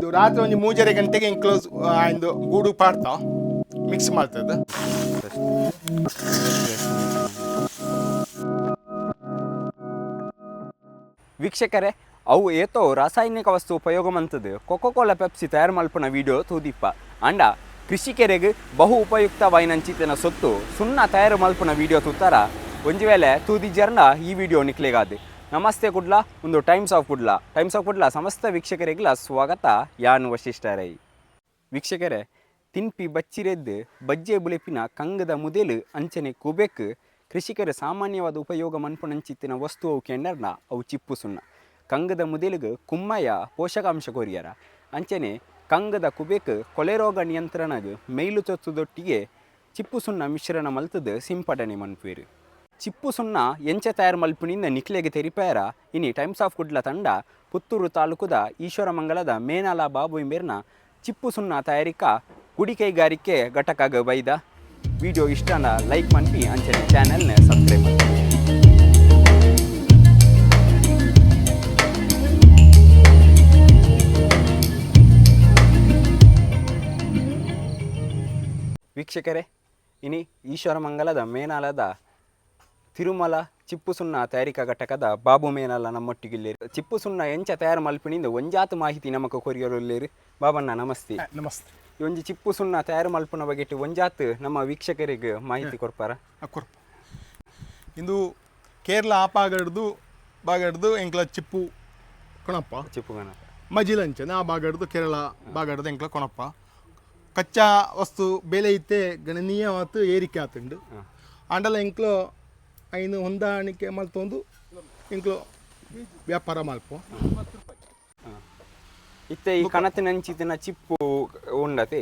ಇದು ರಾತ್ರಿ ಒಂದು ಮೂಜರೆ ಗಂಟೆಗೆ ಎಂಕ್ಲೋಸ್ ಇಂದು ಗೂಡು ಪಾಡ್ತಾ ಮಿಕ್ಸ್ ಮಾಡ್ತದೆ. ವೀಕ್ಷಕರೇ, ಅವು ಏತೋ ರಾಸಾಯನಿಕ ವಸ್ತು ಉಪಯೋಗ ಮಂತದ್ದು Coca Cola Pepsi ತಯಾರು ಮಲ್ಪುನ ವಿಡಿಯೋ ತೂದಿಪ್ಪ. ಅಂಡ ಕೃಷಿಕರಿಗೆ ಬಹು ಉಪಯುಕ್ತವಾಯಿನಂಚಿತನ ಸೊತ್ತು ಸುಣ್ಣ ತಯಾರು ಮಲ್ಪುನ ವಿಡಿಯೋ ತೂತಾರ. ಒಂಜಿ ವೇಳೆ ತೂದಿಜರ್ನ ಈ ವಿಡಿಯೋ ನಿಕ್ಲೆಗಾದು. ನಮಸ್ತೆ ಕುಡ್ಲ, ಒಂದು times of Kudla, times of Kudla ಸಮಸ್ತ ವೀಕ್ಷಕರಿಗೆಲ್ಲ ಸ್ವಾಗತ. ಯಾನು ವಶಿಷ್ಠ ರೈ. ವೀಕ್ಷಕರೇ, ತಿನ್ಪಿ ಬಚ್ಚಿರೆದ್ದು ಬಜ್ಜೆ ಬುಲೆಪಿನ ಕಂಗದ ಮುದೆಲು ಅಂಚನೆ ಕುಬೆಕ್ ಕೃಷಿಕರು ಸಾಮಾನ್ಯವಾದ ಉಪಯೋಗ ಮನ್ಪುನಂಚಿತ್ತಿನ ವಸ್ತು ಅವು ಕೆಂಡರ್ನ ಅವು ಚಿಪ್ಪು ಸುಣ್ಣ. ಕಂಗದ ಮುದೆಲುಗು ಕುಮ್ಮಯ ಪೋಷಕಾಂಶ ಕೊರಿಯರ. ಅಂಚನೆ ಕಂಗದ ಕುಬೆಕ್ ಕೊಲೆರೋಗ ನಿಯಂತ್ರಣಗ್ ಮೇಲು ತೊತ್ತುದೊಟ್ಟಿಗೆ ಚಿಪ್ಪು ಸುಣ್ಣ ಮಿಶ್ರಣ ಮಲ್ತದ್ದು ಸಿಂಪಡಣೆ ಮನ್ಪುವೆರು. ಚಿಪ್ಪು ಸುಣ್ಣ ಎಂಚ ತಯಾರು ಮಲ್ಪುನಿಂದ ನಿಕ್ಲೆಗೆ ತೆರಿಪೇರ ಇನಿ ಟೈಮ್ಸ್ ಆಫ್ ಕುಡ್ಲ ತಂಡ ಪುತ್ತೂರು ತಾಲೂಕುದ ಈಶ್ವರಮಂಗಲದ ಮೇನಾಲ ಬಾಬು ಇಂಬೇರ್ನ ಚಿಪ್ಪು ಸುಣ್ಣ ತಯಾರಿಕಾ ಗುಡಿ ಕೈಗಾರಿಕೆ ಘಟಕಾಗ ಬೈದ. ವಿಡಿಯೋ ಇಷ್ಟನ ಲೈಕ್ ಮನ್ಪಿ, ಅಂಚನೆ ಚಾನೆಲ್ನ ಸಬ್ಸ್ಕ್ರೈಬ್ ಮಾಡಿ. ವೀಕ್ಷಕರೇ, ಇನಿ ಈಶ್ವರಮಂಗಲದ ಮೇನಾಲದ ತಿರುಮಲ ಚಿಪ್ಪು ಸುಣ್ಣ ತಯಾರಿಕಾ ಘಟಕದ ಬಾಬು ಮೇನಲ್ಲ ನಮ್ಮೊಟ್ಟಿಗಿಲ್ಲೇರು. ಚಿಪ್ಪು ಸುಣ್ಣ ಎಂಚ ತಯಾರು ಮಲ್ಪಿನಿಂದ ಒಂಜಾತ ಮಾಹಿತಿ ನಮಕ್ ಕೊರಿಯರುಲ್ಲೇರು. ಬಾಬಣ್ಣ, ನಮಸ್ತೆ. ನಮಸ್ತೆ. ಈ ಒಂಜಿ ಚಿಪ್ಪು ಸುಣ್ಣ ತಯಾರು ಮಲ್ಪುನ ಬಗೆಟ್ ಒಂಜಾತ್ ನಮ್ಮ ವೀಕ್ಷಕರಿಗೆ ಮಾಹಿತಿ ಕೊರ್ಪಾರ? ಕೊರ್ಪು. ಇಂದು ಕೇರಳ ಆ ಭಾಗಡ್ದು ಭಾಗಡ್ದು ಎಂಕ್ಲ ಚಿಪ್ಪು ಕೊಣಪ್ಪ. ಚಿಪ್ಪು ಗಣಪ. ಮಜಿಲಂಚನೆ ಆ ಭಾಗಡ್ದು, ಕೇರಳ ಭಾಗಡ್ದು ಎಂಕ್ಲ ಕೊಣಪ್ಪ. ಕಚ್ಚಾ ವಸ್ತು ಬೆಲೆ ಇತ್ತೆ ಗಣನೀಯವಾತು ಏರಿಕೆ ಆತುಂಡು. ಆಂಡಲ ಎಂಕ್ಲು ಐನು ಹೊಂದಾಣಿಕೆ ಮಲ್ತೊಂದು ಎಂಕ್ಲು ವ್ಯಾಪಾರ ಮಲ್ಪ. ಇತ್ತೆ ಈ ಕಣತಿನಂಚಿತಿನ ಚಿಪ್ಪು ಉಂಡತೆ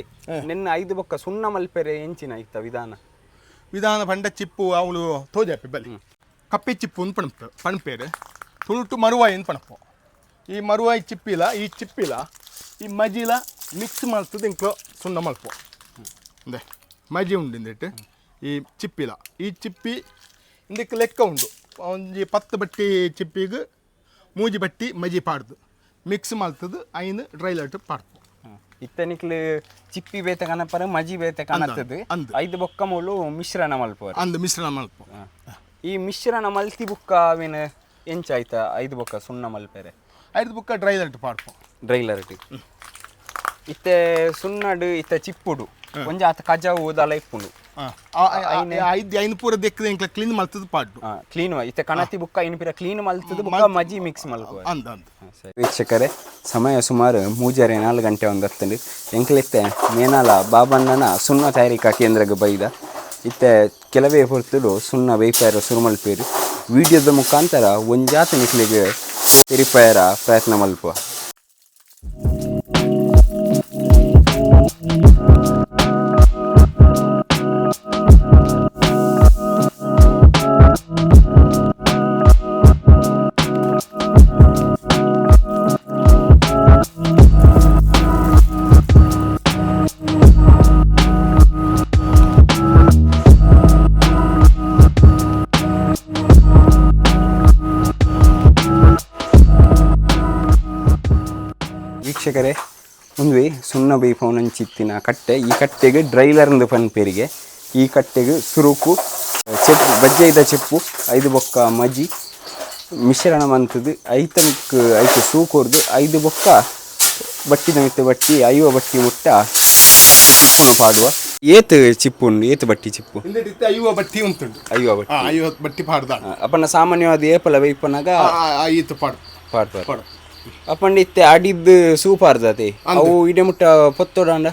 ನಿನ್ನ ಐದು ಬೊಕ್ಕ ಸುಣ್ಣ ಮಲ್ಪೆರೆ ಎಂಚಿನ ಇತ್ತ ವಿಧಾನ? ವಿಧಾನ ಪಂಡ ಚಿಪ್ಪು ಅವಳು ತೋಜಾಪಿ ಬಲಿ ಕಪ್ಪೆ ಚಿಪ್ಪು ಅಂತ ಪಣಪ ಪಣಪೇರು. ತುಳುಟು ಮರುವಾಯಿ ಅಂತ ಪಣಪು. ಈ ಮರುವಾಯಿ ಚಿಪ್ಪಿಲ, ಈ ಚಿಪ್ಪಿಲ ಈ ಮಜಿಲ ಮಿಕ್ಸ್ ಮಲ್ತದ ಇಂಕ್ಲು ಸುಣ್ಣ ಮಲ್ಪು. ಅಂದೆ ಮಜಿ ಉಂಡು ಇಂದೆಟ್ ಈ ಚಿಪ್ಪಿಲ. ಈ ಚಿಪ್ಪಿ ಇಂದಕ್ಕೆ ಲೆಕ್ಕ ಉಂಡು. ಒಂಜಿ 10 ಬಟ್ಟಿ ಚಿಪ್ಪಿಗೆ ಮೂಜಿ ಬಟ್ಟಿ ಮಜಿ ಪಾಡ್ದು ಮಿಕ್ಸ್ ಮಲ್ತದ್ದು ಐನು ಡ್ರೈಲಟ್ ಪಾಡ್ಪು. ಇತ್ತೆ ನಿಕ್ಲು ಚಿಪ್ಪಿ ಬೇತೆ ಕನಪರ, ಮಜಿ ಬೇತೆ ಕನತದು. ಅಂದ್. ಐದು ಬೊಕ್ಕ ಮೂಲು ಮಿಶ್ರಣ ಮಲ್ಪುವರು. ಅಂದು ಮಿಶ್ರಣ ಮಲ್ಪು. ಈ ಮಿಶ್ರಣ ಮಲ್ತಿ ಬುಕ್ಕ ಅವೇನ ಎಂಚ ಆಯ್ತಾ ಐದು ಬೊಕ್ಕ ಸುಣ್ಣ ಮಲ್ಪೆರೆ? ಐದು ಬುಕ್ಕ ಡ್ರೈಲಟ್ ಪಾಡ್ಪು. ಡ್ರೈಲರ್ ಇತ್ತೆ ಸುಣ್ಣಡು ಇತ್ತೆ ಚಿಪ್ಪುಡು ಒಂಜಿ ಆತ ಕಜಾವು ದಲ ಇಪ್ಪುಂಡು. ಐದು ಐನು ಪೂರ ದೆಕ್ಕದ ಎಂಕ್ಲ ಕ್ಲೀನ್ ಮಲ್ತದ ಪಾಡ್ಡು. ಕ್ಲೀನ್ ಇತ್ತೆ ಕಣತಿ ಬುಕ್ಕ ಐನು ಪಿರ ಕ್ಲೀನ್ ಮಲ್ತದ ಬುಕ್ಕ ಮಜಿ ಮಿಕ್ಸ್ ಮಲ್ಪುವ. ಅಂದ ಅಂದ. ವೀಕ್ಷಕರೇ, ಸಮಯ ಸುಮಾರು ಮೂಜರೆ 4 ಗಂಟೆ ಒಂದು ಹತ್ತುಂಡು. ಎಂಕ್ಲಿತ್ತೆ ಮೇನಾಲ ಬಾಬಣ್ಣನ ಸುಣ್ಣ ತಯಾರಿಕಾ ಕೇಂದ್ರಕ್ಕೆ ಬೈದ. ಇತ್ತೆ ಕೆಲವೇ ಹೊರ್ತುಡು ಸುಣ್ಣ ಬೇಯ್ಪಾರ ಸುರು ಮಲ್ಪೇರು. ವಿಡಿಯೋದ ಮುಖಾಂತರ ಒಂಜಾತ ನಿಕ್ಲಿಗೆ ತೆರಿಪಾಯರ ಪ್ರಯತ್ನ ಮಲ್ಪುವ. ವೀಕ್ಷಕರೇ, ಒಂದುವೆ ಸುಣ್ಣ ಬೇಯ್ಪವನಂಚಿತ್ತಿನ ಕಟ್ಟೆ. ಈ ಕಟ್ಟೆಗೆ ಡ್ರೈಲರ್ಂದು ಪನ್ಪೇರಿಗೆ. ಈ ಕಟ್ಟೆಗೆ ಸುರುಕು ಚೆಪ್ಪು, ಬಜ್ಜೈದ ಚೆಪ್ಪು, ಐದು ಬೊಕ್ಕ ಮಜಿ ಮಿಶ್ರಣ ಮಂತದ್ದು ಐತನಕ್ ಐತು ಸೂ ಕೊರ್ದು ಐದು ಬೊಕ್ಕ ಬಟ್ಟಿದ ಮಿತ್ತ ಬಟ್ಟಿ 50 ಬಟ್ಟಿ ಮುಟ್ಟ ಚಿಪ್ಪುನು ಪಾಡುವ. ಏತ್ ಚಿಪ್ಪು ಉಂಡು? ಏತ್ ಬಟ್ಟಿ ಚಿಪ್ಪು? ಇಂದೆಟ್ 50 ಬಟ್ಟಿ ಉಂಟುಂಡು. 50 ಬಟ್ಟಿ. 50 ಬಟ್ಟಿ ಪಾಡ್ದ. ಅಪ್ಪನ ಸಾಮಾನ್ಯವಾದ ಏಪಲ ಬೇಯ್ಪನಾಗ ಈತು ಪಾಡು. ಪಾಡ್ಪಾರ. ಪಾಡು. ಅಪ್ಪಂಡ ಇತ್ತೆ ಅಡಿದ್ದು ಸೂಪಾರ್ದತೆ ಅವು ಇಡೆ ಮುಟ್ಟ ಪೊತ್ತೊಡಾಂಡ?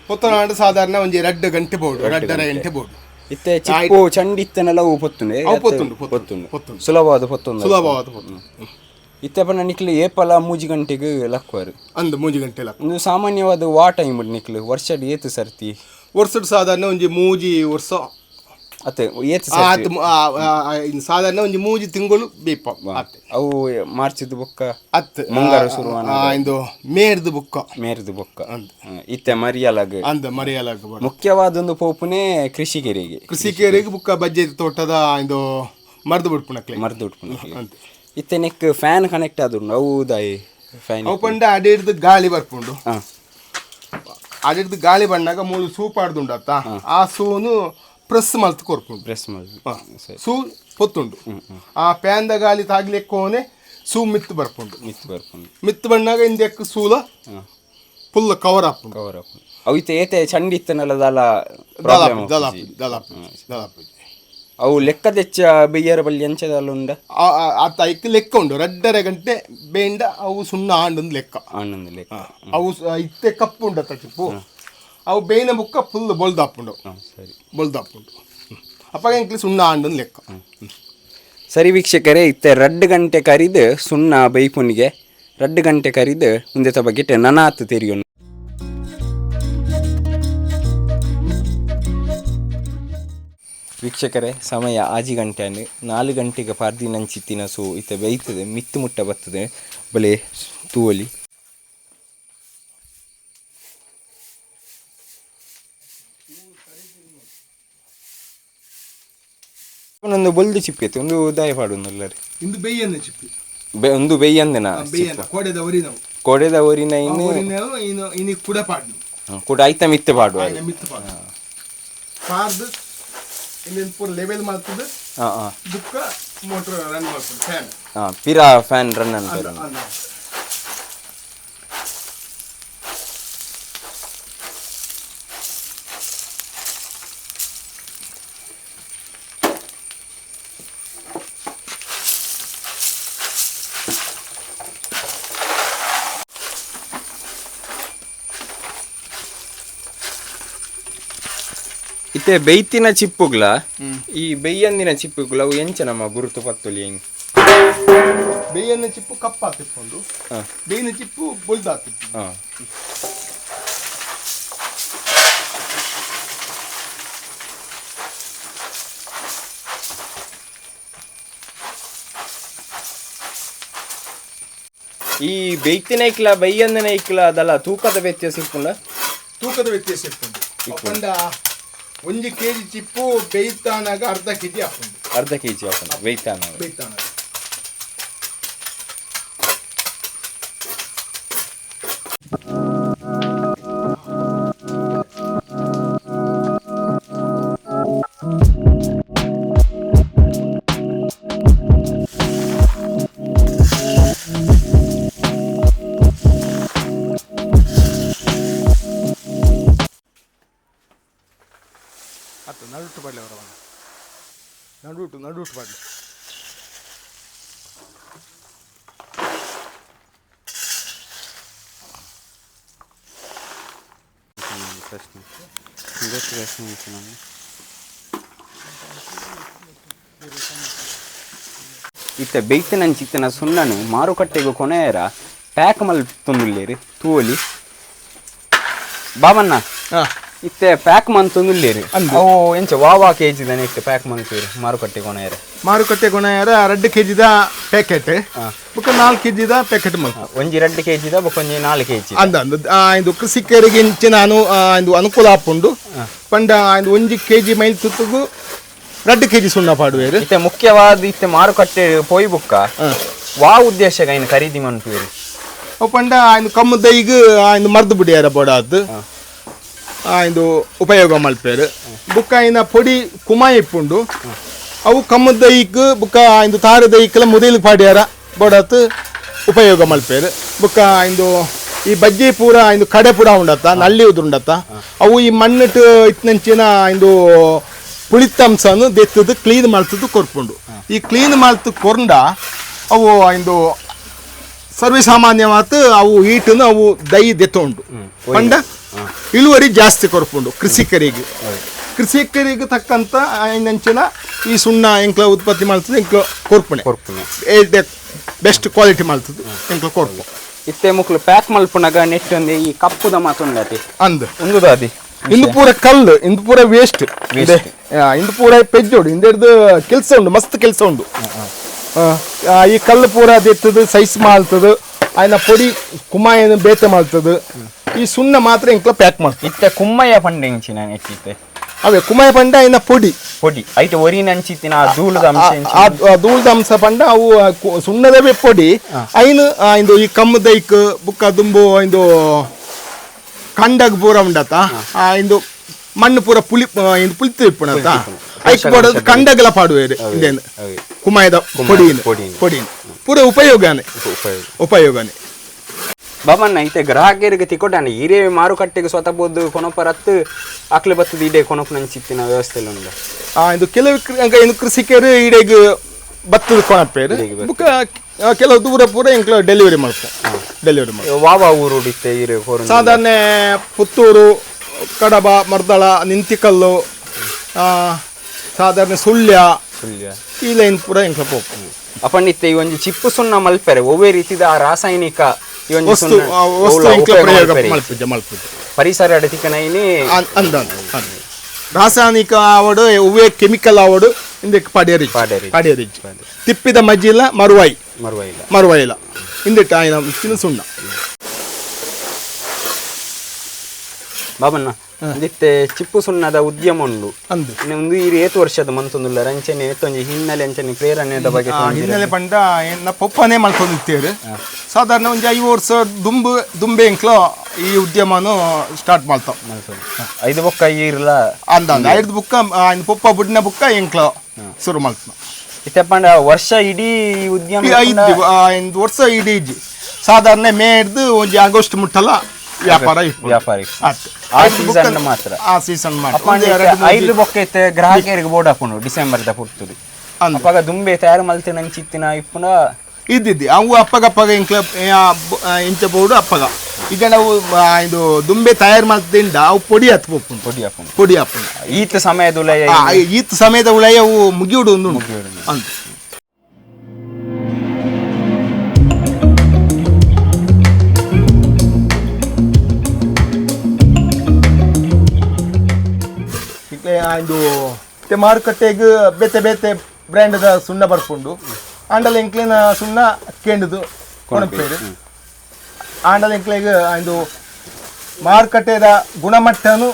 ಪೊತ್ತನಾಡು ಸಾಧಾರಣ ಒಂಜಿ 2 ಗಂಟೆ ಬೋಡು, 2.5 ಗಂಟೆ ಬೋಡು. ಇತ್ತೆ ಚಿಪ್ಪು ಚಂಡಿ ಇತ್ತೆನೆಲ್ಲ ಅವು ಪೊತ್ತುಂಡೆ? ಅವು ಪೊತ್ತುಂಡು, ಪೊತ್ತುಂಡು. ಪೊತ್ತುಂಡು. ಪೊತ್ತುಂಡು. ಸುಲಭವಾದ ಪೊತ್ತುಂಡು. ಸುಲಭವಾದ ಪೊತ್ತು. ಇತ್ತೆ ಪಂಡ ನಿಕ್ಲು ಏಪಲ ಮೂಜಿ ಗಂಟೆಗೆ ಲಕ್ವರು? ಅಂದ್, ಮೂಜಿ ಗಂಟೆ ಲಕ್ಕ. ಒಂದು ಸಾಮಾನ್ಯವಾದ ವಾ ಟೈಮ್ ನಿಕ್ಲು ವರ್ಷಡ್ ಏತು ಸರ್ತಿ? ವರ್ಷಡ್ ಸಾಧಾರಣ ಒಂಜಿ ಮೂಜಿ ವರ್ಷ. ಅತ್ತೆ, ಏತು ಸರ್ತಿ? ಆತ್ ಇನ್ನು ಸಾಧಾರಣ ಒಂಜಿ ಮೂಜಿ ತಿಂಗಳು ಬೇಪ ಆತೆ. ಅವು ಮಾರ್ಚಿದ್ ಬೊಕ್ಕ? ಅತ್. ಮುಂಗಾರು ಶುರುವಾನ? ಇಂದು ಮೇರ್ದು ಬುಕ್ಕ. ಮೇರ್ದು ಬೊಕ್ಕ. ಇತ್ತೆ ಮರಿಯಲಾಗ. ಅಂದ ಮರಿಯಲಾಗ. ಮುಖ್ಯವಾದ ಒಂದು ಪೋಪುನೇ ಕೃಷಿಕರಿಗೆ. ಕೃಷಿಕರಿಗೆ ಬುಕ್ಕ ಬಜ್ಜೆ ತೋಟದ ಇಂದು ಮರ್ದು ಬಿಡ್ಪುನಕ್ಲೆ. ಮರ್ದು ಉಟ್ಪುನ. ಅಂದ್. ಇತ್ತೆ neck fan connect ಆದುಂಡು, ಅವು ದಾಯಿ? Fan ಅವು ಪಂಡ ಅಡಿಡ್ದು ಗಾಳಿ ಬರ್ಪುಂಡು. ಅಡಿಡ್ದು ಗಾಳಿ ಬಂದಾಗ ಮೂಲು ಸೂ ಪಾಡ್ದುಂಡತ್ತ, ಆ ಸೂನು ಪ್ರೆಸ್ ಮಲ್ತ್ ಕೊರ್ಪುಂಡು. ಪ್ರೆಸ್ ಮಲ್ತು. ಸರಿ. ಸೂ ಪೊತ್ತುಂಡು. ಆ ಪ್ಯಾನ್ದ ಗಾಳಿ ತಾಗ್ಲಿಕ್ಕೋನೆ ಸೂ ಮಿತ್ತು ಬರ್ಪುಂಡು. ಮಿತ್ತು ಬರ್ಪುಂಡು. ಮಿತ್ತು ಬಂದಾಗ ಇಂದೆಕ್ ಸೂಲ ಫುಲ್ ಕವರ್ ಆಪುಂಡು. ಕವರ್ ಆಪುಂಡು. ಅವು ಇತ್ತೆ ಏತೆ ಚಂಡಿ ಇತ್ತನಲ್ಲ ದಾಲ ದಲಾಪು ದಲಾಪು ದಲಾಪು ದಲಾಪು. ಅವು ಲೆಕ್ಕದೆಚ್ಚ ಬೆಯ್ಯರ ಬಲ್ಲಿ ಎಂಚದಲ್ಲ ಉಂಡ? ಆತ ಐಕ್ ಲೆಕ್ಕ ಉಂಡು, ರಡ್ಡರೆ ಗಂಟೆ ಬೇಂಡ ಅವು ಸುಣ್ಣ ಆಂಡೊಂದು ಲೆಕ್ಕ. ಆನಂದ ಲೆಕ್ಕ. ಅವು ಇತ್ತೆ ಕಪ್ಪು ಉಂಡತ್ತ ಚಿಪ್ಪು, ಅವು ಬೇಯಿನ ಬುಕ್ಕ ಫುಲ್ ಬೊಲ್ದಾಪುಂಡು. ಸರಿ. ಬೊಲ್ದಾಪುಂಡು. ಅಪ್ಪ ಎಂಕ್ಲಿ ಸುಣ್ಣ ಆಂಡೊಂದು ಲೆಕ್ಕ. ಸರಿ ವೀಕ್ಷಕರೇ, ಇತ್ತೆ ರಡ್ಡು ಗಂಟೆ ಕರಿದು ಸುಣ್ಣ ಬೈಪುನಿಗೆ ರಡ್ಡು ಗಂಟೆ ಕರಿದು ಉಂದೆತ ಬಗ್ಗೆಟ್ ನನಾತ್ ತೆರಿಯೊನು. ವೀಕ್ಷಕರೇ, ಸಮಯ ಆಜಿ ಗಂಟೆ ಅಂಡ್ 4 ಗಂಟೆಗೆ ಪಾರ್ದಿನಂಚಿತ್ತಿನ ಸೂ ಇತ್ತೆ ಬೈತದೆ, ಮಿತ್ತು ಮುಟ್ಟ ಬರ್ತದೆ ಬಲೆ ತೂವಲಿ. ಒಂದೊಂದು ಬೊಲ್ದು ಚಿಪ್ಪೈತೆ ಒಂದು ಉದಾಯ ಪಾಡುಂದಲ್ಲರಿ. ಇಂದು ಬೇಯನ್ನ ಚಿಪ್ಪಿ. ಒಂದು ಬೇಯಂದೆನ? ಬೇಯನ್ನ ಕೋಡೆದ ಒರಿನವು. ಕೋಡೆದ ಒರಿನ ಇನ್ನು. ಒರಿನವು ಇನ್ನು ಇನಿ ಕುಡ ಪಾಡ್ನು. ಕೂಡ ಐತ ಮಿತ್ತು ಪಾಡುವ. ಆಯ್ನ ಮಿತ್ತು ಪಾಡು ಪಾರ್ದು ಇಂದಿನ ಪೂರ ಲೆವೆಲ್ ಮಾಡ್ತದೆ. ಹಾಂ ಹಾಂ. ಬುಕ್ಕ ಮೋಟ್ರ್ ರನ್ ಮಾಡ್ತದೆ, ಫ್ಯಾನ್. ಹಾಂ, ಪಿರಾ ಫ್ಯಾನ್ ರನ್ ಅಂತ. ಇತ್ತೆ ಬೆಯ್ತಿನ ಚಿಪ್ಪುಗ್ಲ ಈ ಬೆಯ್ಯಂದಿನ ಚಿಪ್ಪುಗ್ಲ ಅವು ಎಂಚ ನಮ್ಮ ಗುರುತು ಪತ್ತೊಲಿ ಹೆಂಗ್? ಬೇಯನ್ನ ಚಿಪ್ಪು ಕಪ್ಪಾತಿಪ್ಪುಂಡು, ಬೇಯಿನ ಚಿಪ್ಪು ಬೊಲ್ದಾತಿಪ್ಪು. ಈ ಬೆಯ್ತಿನ ಐಕ್ಲ ಬೈಯಂದಿನ ಐಕ್ಲ ಅದಲ್ಲ ತೂಕದ ವ್ಯತ್ಯಾಸ ಇಪ್ಪುಂಡ? ತೂಕದ ವ್ಯತ್ಯಾಸ ಇಪ್ಪುಂಡು. ಪಂಡ ಒಂಜಿ ಕೆಜಿ ಚಿಪ್ಪು ಬೇಯ್ತಾನಾಗ ಅರ್ಧ ಕೆಜಿ ಹಾಪುಂಡು. ಅರ್ಧ ಕೆಜಿ ಹಾಪುಂಡು ಬೇಯ್ತಾನಾಗ. ಬೇಯ್ತಾನಾಗ. ಅತ್ತ ನಡುಟು ಬಾಡ್ಲೆ ಅವರವನ ನಡುಟು ನಡುಟು ಬಾಡ್ಲೆ. ಪ್ರಶ್ನೆ. ಇತ್ತೆ ಬೆಯ್ತಿನಂಚಿತ್ತಿನ ಸುಣ್ಣನು ಮಾರುಕಟ್ಟೆಗೆ ಕೊನೆಯರ ಪ್ಯಾಕ್ ಮಲ್ತೊಂದುಲ್ಲೇರು ತೂವೊಲಿ ಬಾಬಣ್ಣ. ಇತ್ತೆ ಪ್ಯಾಕ್ ಮಂತೊಂದುಲ್ಲೇರು ಅವು ಎಂಚ ವಾ ಕೆಜಿ ದಾನೆ ಇತ್ತೆ ಪ್ಯಾಕ್ ಮಂತೂರು ಮಾರುಕಟ್ಟೆ ಕೊನೆಯರ? ಮಾರುಕಟ್ಟೆ ಕೊನೆಯರ 2 ಕೆಜಿದ ಪ್ಯಾಕೆಟ್, ಬೊಕ್ಕ 4 ಕೆಜಿದ ಪ್ಯಾಕೆಟ್ ಮಲ್ಪ. ಒಂಜಿ 2 ಕೆಜಿದ ಬೊಕ್ಕ ಒಂಜಿ 4 ಕೆಜಿ. ಅಂದ ಅಂದ ಇದು ಕೃಷಿಕರಿಗೆ ಇಂಚೆ ನಾನು ಇದು ಅನುಕೂಲ ಆಪುಂಡು. ಪಂಡ ಇದು 1 ಕೆಜಿ ಮೈಲ್ ತುತ್ತುಗು 2 ಕೆಜಿ ಸುಣ್ಣ ಪಾಡುವೇರು. ಇತ್ತೆ ಮುಖ್ಯವಾದ ಇತ್ತೆ ಮಾರುಕಟ್ಟೆ ಪೋಯಿ ಬುಕ್ಕ ವಾ ಉದ್ದೇಶ ಐನ್ ಖರೀದಿ ಮನ್ಪುವೇರು? ಅವು ಪಂಡ ಇದು ಕಮ್ಮದೈಗ್ ಇದು ಮರ್ದು ಬಿಡಿಯಾರ ಬೋಡಾದ್ ಇದು ಉಪಯೋಗ ಮಲ್ಪೇರು. ಬುಕ್ಕ ಐನ ಪೊಡಿ ಕುಮಾಯಿ ಇಪ್ಪುಂಡು, ಅವು ಕಮ್ಮದೈಕ್ ಬುಕ್ಕ ಇದು ತಾರದೈಕ್ಲ ಮುದೇಲು ಪಾಡ್ಯಾರ ಬೋಡಾತ್ ಉಪಯೋಗ ಮಲ್ಪೇರು. ಬುಕ್ಕ ಇದು ಈ ಬಜ್ಜಿ ಪೂರ ಇದು ಕಡೆ ಪೂರ ಉಂಡತ್ತ ನಲ್ಲಿ ಉದುರುಂಡತ್ತ, ಅವು ಈ ಮಣ್ಣಿಟ್ಟು ಇತ್ನಂಚಿನ ಇದು ಪುಳಿತಂಶನು ದೆತ್ತದು ಕ್ಲೀನ್ ಮಾಡ್ತದ್ದು ಕೊರ್ಪುಂಡು. ಈ ಕ್ಲೀನ್ ಮಾಡ್ತು ಕೊರ್ಂಡ ಅವು ಇಂದು ಸರ್ವೇಸಾಮಾನ್ಯವಾತು ಅವು ಈಟನ್ನು ಅವು ದೈ ದೆತ್ತುಂಡು. ಪಂಡ ಇಳುವರಿ ಜಾಸ್ತಿ ಕೊರ್ಪುಂಡು ಕೃಷಿಕರಿಗೆ. ಕೃಷಿಕರಿಗೆ ತಕ್ಕಂತ ಐನಂಚಿನ ಈ ಸುಣ್ಣ ಎಂಕ್ಲ ಉತ್ಪತ್ತಿ ಮಾಡ್ತದೆ, ಎಂಕ್ಲ ಕೊರ್ಪುಣೆ ಕೊರ್ಪುಣೆ ಬೆಸ್ಟ್ ಕ್ವಾಲಿಟಿ ಮಾಡ್ತದೆ ಎಂಕ್ಲ ಕೊರ್ಪು. ಇತ್ತೆ ಮುಕ್ಲು ಪ್ಯಾಕ್ ಮಲ್ಪುನಗ ನೆಟ್ ಒಂದು ಈ ಕಪ್ಪುದ ಮಾತುಂಡತಿ ಅಂದ್ ಒಂದು ದಾದಿ. ಇಂದು ಪೂರ ಕಲ್ಲು, ಇಂದು ಪೂರ ವೇಸ್ಟ್, ಇಂದು ಪೂರ ಪೆಜ್ಜೋಡು. ಇಂದೆಡ್ದು ಕೆಲಸ ಉಂಡು, ಮಸ್ತ್ ಕೆಲಸ ಉಂಡು. ಈ ಕಲ್ಲು ಪೂರ ದೆತ್ತದು ಸೈಜ್ ಮಾಡ್ತದೆ, ಆಯ್ನ ಪೊಡಿ ಕುಮಾಯನ ಬೇತೆ ಮಾಡ್ತದೆ. ಈ ಸುಣ್ಣ ಮಾತ್ರ ಇಂಕ್ಲ ಪ್ಯಾಕ್ ಮಾಡ್ತದೆ. ಇತ್ತೆ ಕುಮ್ಮಯ್ಯ ಪಂಡೆಂಚಿನ ನೆಟ್ಟಿತ್ತೆ? ಅವೇ ಕುಮಾಯ ಪಂಡ ಐನ ಪೊಡಿ. ಪೊಡಿ ಐಟ್ ಒರಿನ ಅಂಚಿತ್ತಿನ ಆ ಧೂಳುದ ಅಂಶ ಎಂಚ? ಆ ಧೂಳ್ದ ಅಂಶ ಪಂಡ ಅವು ಸುಣ್ಣದವೇ ಪೊಡಿ. ಐನು ಇಂದು ಈ ಕಮ್ಮದೈಕ್ ಬುಕ್ಕ ದುಂಬು ಇಂದು ಕಂಡಗ್ ಪೂರ ಉಂಡತ, ಇಂದು ಮಣ್ಣು ಪೂರ ಪುಲಿ ಇಂದು ಪುಲಿತು ಇಪ್ಪುಣತ, ಐಕ್ ಬೋಡದು ಕಂಡಗಲ ಪಾಡುವೇರು ಇಂದೇನು. ಅವೇ. ಕುಮಾಯದ ಪೊಡಿ. ಪೊಡಿ. ಪೊಡಿ ಪೂರ ಉಪಯೋಗನೇ. ಉಪಯೋಗ. ಉಪಯೋಗನೇ. ಬಾಬಣ್ಣ, ಇತ್ತೆ ಗ್ರಾಹಕರಿಗೆ ತಿಕೊಟಾನೆ ಹಿರಿಯ ಮಾರುಕಟ್ಟೆಗೆ ಸ್ವತಃ ಬೋದು ಕೊನಪರತ್ತು ಅಕ್ಲೆ ಬತ್ತದ ಇಡೆ ಕೊನಪುನಂಚಿತ್ತಿನ ವ್ಯವಸ್ಥೆ ಎಲ್ಲ ಉಂಡು? ಇದು ಕೆಲವು ಇನ್ನು ಕೃಷಿಕರು ಈಡೆಗ್ ಬತ್ತದ ಕೊಣಪೇರು. ಬುಕ್ಕ ಕೆಲವು ದೂರ ಪೂರ ಎಂಕ್ಲ ಡೆಲಿವರಿ ಮಾಡ್ತಾರೆ, ಡೆಲಿವರಿ ಮಾಡ್ತಾರೆ. ವಾವಾ ಊರು ಇತ್ತೆ ಹಿರಿಯ ಕೋರು? ಸಾಧಾರಣ ಪುತ್ತೂರು, ಕಡಬ, ಮರ್ದಳ, ನಿಂತಿಕಲ್ಲು, ಸಾಧಾರಣ ಸುಳ್ಯ. ಸುಳ್ಯ. ಈ ಲೈನ್ ಪೂರ ಎಂಕ್ಲ ಪೋಪು. ಅಪಂಡಿತ್ತೆ ಈ ಒಂಜಿ ಚಿಪ್ಪು ಸುಣ್ಣ ಮಲ್ಪೆರೆ ಒವ್ವೇ ರೀತಿದ ಆ ರಾಸಾಯನಿಕ ಈ ಒಂಜಿ ವಸ್ತು ಸುಣ್ಣ ವಸ್ತು ಒವ್ಲ ಎಂಕ್ಲ ಉಪಯೋಗ ಪ್ರಯೋಗ ಮಲ್ಪೆರೆ. ಮಲ್ಪುಜ ಮಲ್ಪುಜ. ಪರಿಸರ ತಿಕ್ಕನೈನಿ. ಅಂದ ಅಂದ. ರಾಸಾಯನಿಕ ಆವಡು, ಒವ್ವೇ ಕೆಮಿಕಲ್ ಆವಡು ಇಂದಕ್ಕೆ ಪಡೆಯರಿ. ಪಾಡ್ಯರಿ. ಪಡೆಯರಿ. ತಿಪ್ಪಿದ ಮಜ್ಜಿಲ ಮರುವಾಯಿ. ಮರುವ ಇಲ್ಲ. ಮರುವಾಯಿಲ ಇಂದಿಟ್ಟ ಆಯ್ನ ಇತ್ತಿನ ಸುಣ್ಣ. ಬಾಬಣ್ಣ, ಇಂದಿತ್ತೆ ಚಿಪ್ಪು ಸುಣ್ಣದ ಉದ್ಯಮ ಉಂಡು. ಅಂದು. ಇನ್ನು ಒಂದು ಈ ಏತು ವರ್ಷದ ಮಂತೊಂದುಲ್ಲ ರಂಚನೆ ಏತೊಂಜಿ ಹಿನ್ನೆಲೆ ಅಂಚನೆ ಪ್ರೇರಣೆದ ಬಗ್ಗೆ. ಹಿನ್ನೆಲೆ ಪಂಡ ಎನ್ನ ಪೊಪ್ಪನೇ ಮಲ್ಕೊಂಡಿತ್ತೇರು. ಸಾಧಾರಣ ಒಂಜಿ 5 ವರ್ಷ ದುಂಬು ದುಂಬೆ ಎಂಕ್ಲ ಈ ಉದ್ಯಮನು ಸ್ಟಾರ್ಟ್ ಮಾಡ್ತಾವ್. ಐದು ಬೊಕ್ಕ ಈರ್ಲ? ಅಂದ ಅಂದ. ಐದು ಬುಕ್ಕ ಪೊಪ್ಪ ಬುಡ್ನ ಬುಕ್ಕ ಎಂಕ್ಲ ಶುರು ಮಾಡ್ತಾವ. ಇತ್ತಪ್ಪಂಡ ವರ್ಷ ಇಡೀ ಈ ಉದ್ಯಮ? ಈ 5 ವರ್ಷ ಇಡೀ ಇಜ್ಜಿ. ಸಾಧಾರಣ ಮೇ ಹಿಡ್ದು ಒಂಜಿ ಆಗಸ್ಟ್ ಮುಟ್ಟಲ್ಲ ವ್ಯಾಪಾರ ಇಪ್ಪುಂಡು. ವ್ಯಾಪಾರ ಇಪ್ಪುಂಡು. ಆತ್. ಆ ಐದು ಸೀಸನ್ ಬುಕ್ಕ ಮಾತ್ರ. ಆ ಸೀಸನ್ ಮಾತ್ರ. ಅಪ್ಪಂಡ ಒಂದು ಎರಡು ಮೂರು. ಐದು ಬೊಕ್ಕ ಇತ್ತೆ ಗ್ರಾಹಕರಿಗೆ ಬೋರ್ಡ್ ಹಾಕೊಂಡು ಡಿಸೆಂಬರ್ ದ ಪುರ್ತುಡು. ಅಂದ್. ಅಪಗ ದುಂಬೆ ತಯಾರು ಮಲ್ತಿನ ಅಂಚಿತ್ತಿನ ಇಪ್ಪುನ? ಇದ್ದಿದ್ದಿ. ಅವು ಅಪ್ಪಗ ಅಪ್ಪಗ ಎಂಕ್ಲ ಇಂಚ ಬೋರ್ಡು ಅಪ್ಪಗ. ಈಗ ನಾವು ಇದು ದುಂಬೆ ತಯಾರು ಮಾಡ್ತಿಂದ ಅವು ಪೊಡಿ ಹತ್ತು ಪೋಪುಂಡು. ಪೊಡಿ ಹಾಕೊಂಡು. ಪೊಡಿ ಹಾಪುಂಡು. ಈತ ಸಮಯದ ಉಲಯ. ಈತ ಸಮಯದ ಉಳಯ ಅವು ಮುಗಿಯುಡು ಒಂದು ಉಂಟು ಅಂತ. ಇದು ಮತ್ತೆ ಮಾರುಕಟ್ಟೆಗೆ ಬೇತೆ ಬೇತೆ ಬ್ರ್ಯಾಂಡ್ದ ಸುಣ್ಣ ಬರ್ಪುಂಡು. ಆಂಡಲ ಎಂಕ್ಲೆನ ಸುಣ್ಣ ಕೇಂಡುದು ಕೊಣಪೇರು. ಆಂಡಲ ಎಂಕ್ಲೆಗ್ ಇದು ಮಾರುಕಟ್ಟೆದ ಗುಣಮಟ್ಟನು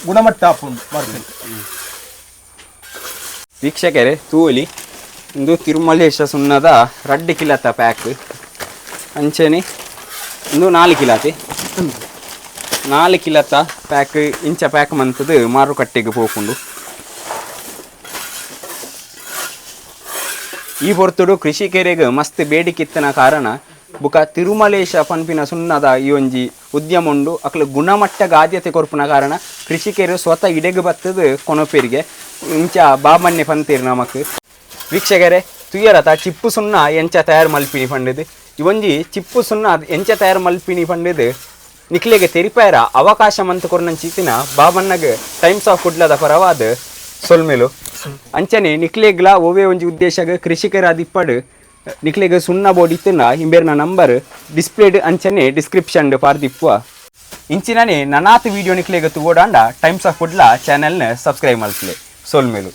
ಗುಣಮಟ್ಟ ಆಪುಂಡು ಮಾರುಕಟ್ಟೆ. ವೀಕ್ಷಕರೇ, ತೂಲಿ ಇಂದು ತಿರುಮಲೇಶ ಸುಣ್ಣದ 2 ಕಿಲತ ಪ್ಯಾಕ್ ಅಂಚನೆ ಇಂದು 4 ಕಿಲಾತೆ 4 ಕಿಲತ ಪ್ಯಾಕ್ ಇಂಚ ಪ್ಯಾಕ್ ಮಂತದ್ದು ಮಾರುಕಟ್ಟೆಗೆ ಪೋಪುಂಡು. ಈ ಪೊರ್ತುಡು ಕೃಷಿಕರಿಗೆ ಮಸ್ತ್ ಬೇಡಿಕೆ ಇತ್ತಿನ ಕಾರಣ ಬುಕ ತಿರುಮಲೇಶ ಪನ್ಪಿನ ಸುಣ್ಣದ ಈ ಒಂಜಿ ಉದ್ಯಮ ಉಂಡು. ಅಕ್ಲು ಗುಣಮಟ್ಟಗ ಆದ್ಯತೆ ಕೊರ್ಪುನ ಕಾರಣ ಕೃಷಿಕರು ಸ್ವತಃ ಇಡೆಗ್ ಬತ್ತದು ಕೊನೊಪೆರಿಗೆ ಇಂಚ ಬಾಮನ್ನೆ ಪಂತೇರು ನಮಕ್. ವೀಕ್ಷಕರೇ, ತುಯರತ ಚಿಪ್ಪು ಸುಣ್ಣ ಎಂಚ ತಯಾರು ಮಲ್ಪಿನಿ ಪಂಡದು. ಈ ಒಂಜಿ ಚಿಪ್ಪು ಸುಣ್ಣ ಎಂಚ ತಯಾರು ಮಲ್ಪಿನಿ ಪಂಡದು ನಿಕ್ಲೆಗೆ ತೆರಿಪಾಯರ ಅವಕಾಶ ಮಂತ್ ಕೊರ್ನಂಚಿತ್ತಿನ ಬಾಬಣ್ಣಗ್ ಟೈಮ್ಸ್ ಆಫ್ ಕುಡ್ಲದ ಪರವಾದ ಸೊಲ್ಮೆಲು. ಅಂಚನೆ ನಿಕ್ಲೆಗ್ಲ ಒವ್ವೇ ಒಂಜಿ ಉದ್ದೇಶಗ್ ಕೃಷಿಕರ ದಿಪ್ಪಡು ನಿಕ್ಲೆಗ್ ಸುಣ್ಣ ಬೋರ್ಡ್ ಇತ್ತಿನ ಇಂಬೇರ್ನ ನಂಬರ್ ಡಿಸ್ಪ್ಲೇಡ್ ಅಂಚನೆ ಡಿಸ್ಕ್ರಿಪ್ಷನ್ ಪಾರ್ದಿಪ್ಪುವ. ಇಂಚಿನನೆ ನನಾತ್ ವಿಡಿಯೋ ನಿಕ್ಲೆಗ್ ತೂವೊಡಾಂಡ ಟೈಮ್ಸ್ ಆಫ್ ಕುಡ್ಲ ಚಾನೆಲ್ನ ಸಬ್ಸ್ಕ್ರೈಬ್ ಮಲ್ಪುಲೆ. ಸೊಲ್ಮೆಲು.